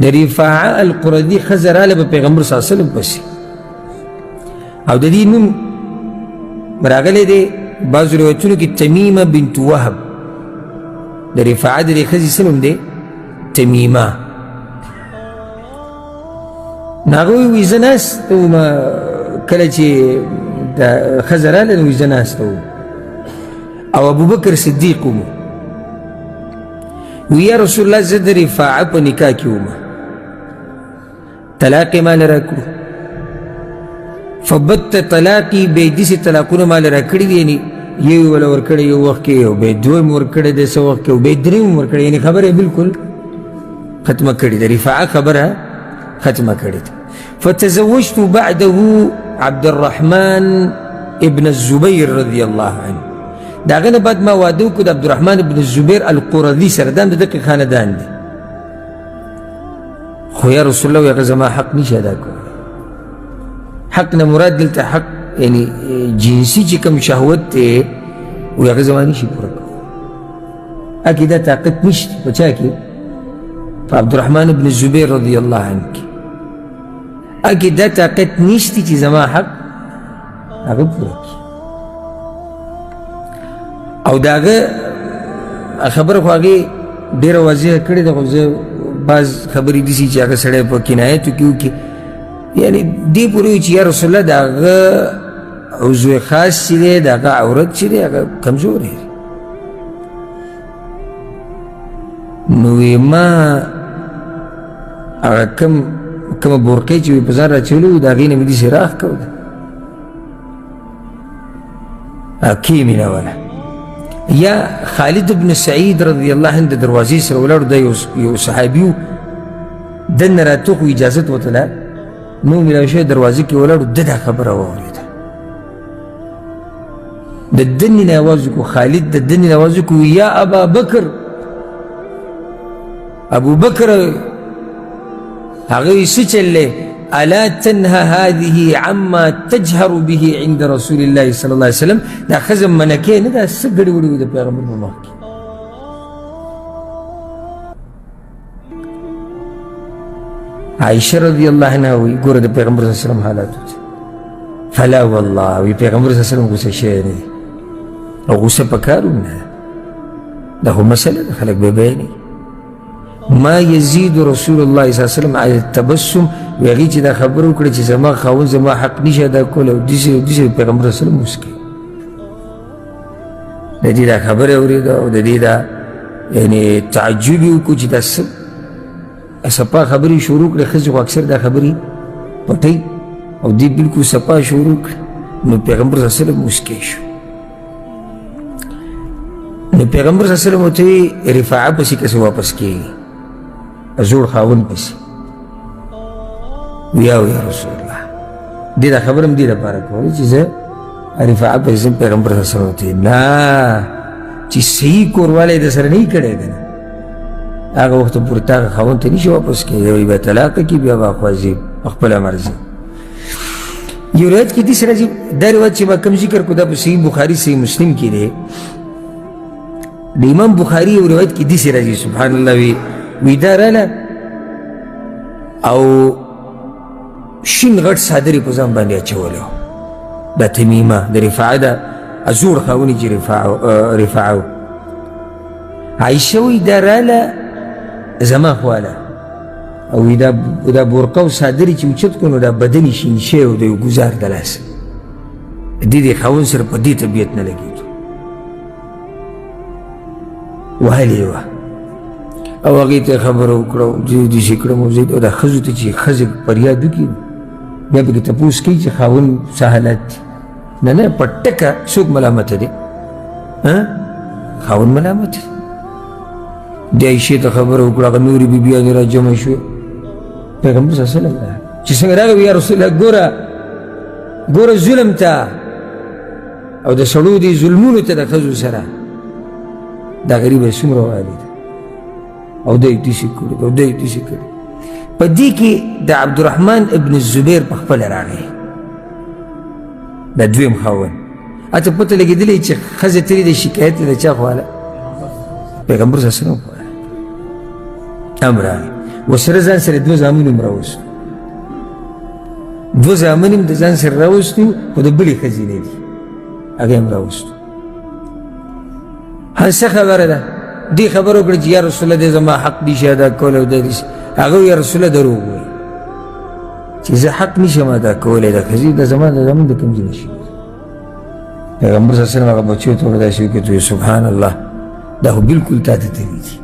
د رفاعه القردي ښځه راله په پیغمبر صلی الله علیه وسلم پسې، او د دې نوم راغلی دی بعضو روایتونو کې تمیمه بنت وهب. د رفاعه د دې ښځې څه نوم دی؟ تمیمه. نو هغه وایي زه ناست وم، کله چې د ښځه راله نو زه ناسته وم او ابوبکر صدیق وم. وی یا رسول الله زه د رفاعه په نکاح کې وم، طلاق یې ماله راکړو، فبت طلاقي، بیا داسې طلاقونه ماله راکړي دي، یعنې یو یې وله ورکړی یو وخت کې، او بیا دوه یې ورکړی دی څه وخت کې، او بیا درې یې ورکړی، یعنې خبره یې بالکل ختمه کړې ده، رفاعه خبره ختمه کړې ده. فتزوجت بعده عبد الرحمن ابن الزبير رضي الله عنه. د هغه نه بعد ما واده وکړو د عبدالرحمن ابن الزبیر القرظي سره، دا هم د دقې خاندان دی. خو یا رسول الله هغه زما حق نشي ادا کولی. حق نه مراد دلته حق یعنی جنسي چې کوم شهوت دی، وایي هغه زما نشي پوره کولی. هکې دا طاقت نشته په چا کې؟ په عبدالرحمن ابن الزبیر رضی الله عنه کې هکې دا طاقت نشته چې زما حق هغه پوره کړي. او د هغه خبره خو هغې ډېره واضحه کړې ده، خو زه بعض خبرې داسې چې هغه سړی په کنایتو کې وکړي، یعنې دې پورې وي چې یا رسول الله د هغه عضو خاص چې دی، د هغه عورت چې دی، هغه کمزوری دی. نو وی ما هغه کومه بورقې چې په ځان راچولې وو، د هغې نه مې داسې راخ کوله، کې مې نه وله. یا خالد بن سعید رضی الله عنه د دروازې سره ولاړ، دا یو صحابي و، دننه راته خو اجازت ورته له نو ملاوي شوی، دروازې کې ولاړ، ده دا خبره واورېده. د دنې نه اواز وکړو، خالد د دنې نه اواز وکړو، یا ابا بکر، ابو بکر. هغه یې څه چل دی؟ الا تنهى هذه عما تجهر به عند رسول الله صلی الله علیه وسلم. دا ښځه منع کوې نه، دا څه ګړې وړې وي د پیغمبر په مخ کې. عائشه رضی الله عنها وایي ګوره د پیغمبر صلی الله علیه وسلم حالات وته، فلا والله، وی پیغمبر صلی الله علیه وسلم غوسه شوی نه دی، او غوسه پکار هم نه ده، دا خو مسله ده، خلک به بیانوي. ما یزید رسول الله صلی الله علیه وسلم علی التبسم، وی هغې چې دا خبره وکړه چې زما خاوند زما حق نشي ادا کولی او داسې او داسې، پیغمبر صلی الله علیه وسلم موسکی. د دې دا خبره اورېده او د دې دا یعنې تعجب یې وکړو چې دا څه سپا خبرې شروع کړې. ښځې خو اکثر دا خبرې پټوي، او دې بالکل سپا شروع کړې. نو پیغمبر صلی الله علیه وسلم موسکی شو. نو پیغمبر صلی الله علیه وسلم ورته وایي رفاعه پسې که څه واپس کېږي، زوړ خاوند پسې. ویا یا رسول الله، دې دا خبره هم دې لپاره کوله چې زه رفاعه پسې ځم. پیغمبر صلی الله علیه وسلم ورته وایي نه، چې صحیح کوروالی د سره نه کړی که نه، هغه وخت پورې تا هغه خاوند ته نشي واپس کېږي، وایي بیا طلاق کړي، بیا به اخوا ځي په خپله مرضي. یو روایت کې داسې راځي، دا روایت چې ما کوم ذکر کړو دا په صحیح بخاري صحیح مسلم کې دی. د امام بخاري یو روایت کې داسې راځي، سبحان الله، وی وی دا راله او شین غټ څادر یې په ځان باندې اچولی و. دا تمیمه د رفاعه ده، زوړ خاوند چې رفاعه. عایشه وایي دا راله زما خواله، او دا دا برقه او څادر چې اوچت کړو نو دا بدن یې شین شوی و، د یو ګزار د لاسه. دې دې خاوند سره په دې طبیعت نه لګېدو، وهلې وه. او هغې ته یې خبره وکړه، زه داسې کړم او زه دا ښځو ته چې ښځې فریاد وکړي بیا پکې تپوس کوي چې خاوند څه حالت دی. نه نه، په ټکه څوک ملامته دی؟ خاوند ملامت دی. د عایشې ته خبره وکړه، هغه نورې بیبیانې را جمع شوې. پیغمبر صلی الله علیه وسلم چې څنګه راغی، یا رسول الله ګوره ګوره ظلم ته او د سړو دې ظلمونو ته د ښځو سره دا غریبه څومره والي ده، او دی داسې کړي او دی داسې کړي. په دې کې د عبدالرحمن ابن الزبیر په خپله راغی، دا دویم خاوند. اته پته لګېدلې چې ښځې ترې د شکایت د چا خواله؟ پیغمبر صلی الله علیه وسلم خواله هم راغی. ورسره ځان سره دوه زامن هم راوستو، دوه زامن هم د ځان سره راوستو، خو د بلې ښځې نه دي، هغه هم راوستو. ها څه خبره ده؟ دې خبره وکړه چې یا رسول الله دی زما حق نشي ادا کولی او دا داسې. هغه یا رسول الله دروغ وایي چې زه حق نشم ادا کولی، د ښځې د زما د زامن د کوم ځای نشي. پیغمبر صلی الله علیه وسلم هغه بچیو ته ورته داسې وکړي، سبحان الله، دا خو بالکل تا ته تللي دي،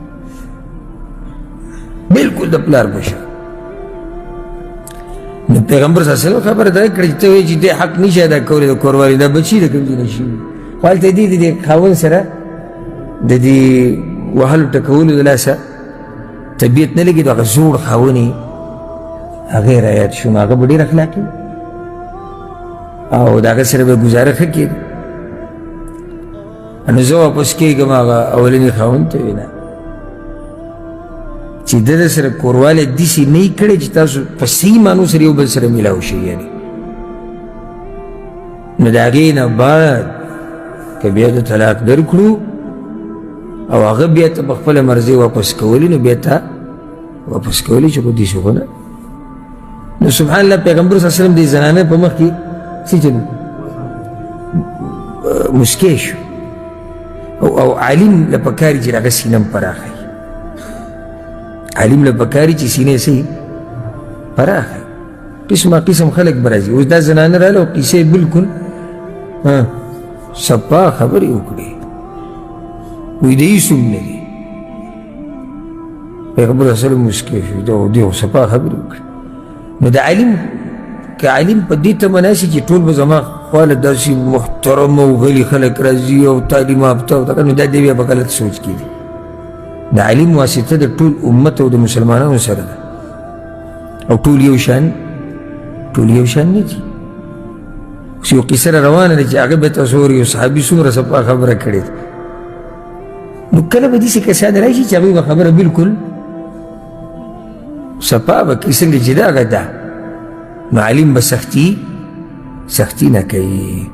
بالکل د پلار په شان. نو پیغمبر صلی الله علیه وسلم خبره دا کړې چې ته وایې چې دې حق نشي ادا کولی د کوروالي، دا بچي د کوم ځای نشي. خو هلته دې د دې خاوند سره د دې وهلو ټکولو د لاسه طبیعت نه لګېدو، هغه زوړ خاوند یې هغه رایاد شو، نو هغه به ډېر اخلاقي او د هغه سره به ګزاره ښه کېده. نو زه واپس کېږم هغه اولني خاوند ته وینا چې د ده سره کوروالی داسې نه یې کړی چې تاسو په صحیح معنو سره یو بل سره میلاو شئ. یعنې نو د هغې نه بعد که بیا د طلاق درکړو او هغه بیا ته په خپله مرضي واپس کولی، نو بیا ته واپس کولی چې خو داسې خو نه. نو سبحان الله، پیغمبر صلی الله علیه وسلم د زنانه په مخ کې څه چلو مسکی شو. او عالم له پکاري چې هغه سینه هم پراخه وي، عالم له پکاري چې سینه یې صحیح پراخه وي. قسمه قسم خلک به راځي. اوس دا زنانه راله او قیصه یې بالکل صفا خبرې وکړې، وایي د هېڅ هم نه دي. پیغمبر صلی الله علیه وسلم مسکی شو، دا دې خو صفا خبرې وکړې. نو د عالم که عالم په دې تمه ناسي چې ټول به زما خواله داسې محترم او غلي خلک راځي او تعلیم یافته او دغه، نو دا دی بیا په غلط سوچ کې دی. د عالم واسطه د ټول امت او د مسلمانانو سره ده، او ټول یو شان، ټول یو شان نه دي. اوس یو قصه را روانه ده چې هغه به تاسو اورئ، یو صحابي څومره صفا خبره کړې ده. نو کله به داسې کسان راشي چې هغوی به خبره بالکل صفا به کوي، څنګه چې دغه ده. نو عالم به سختي نه کوي.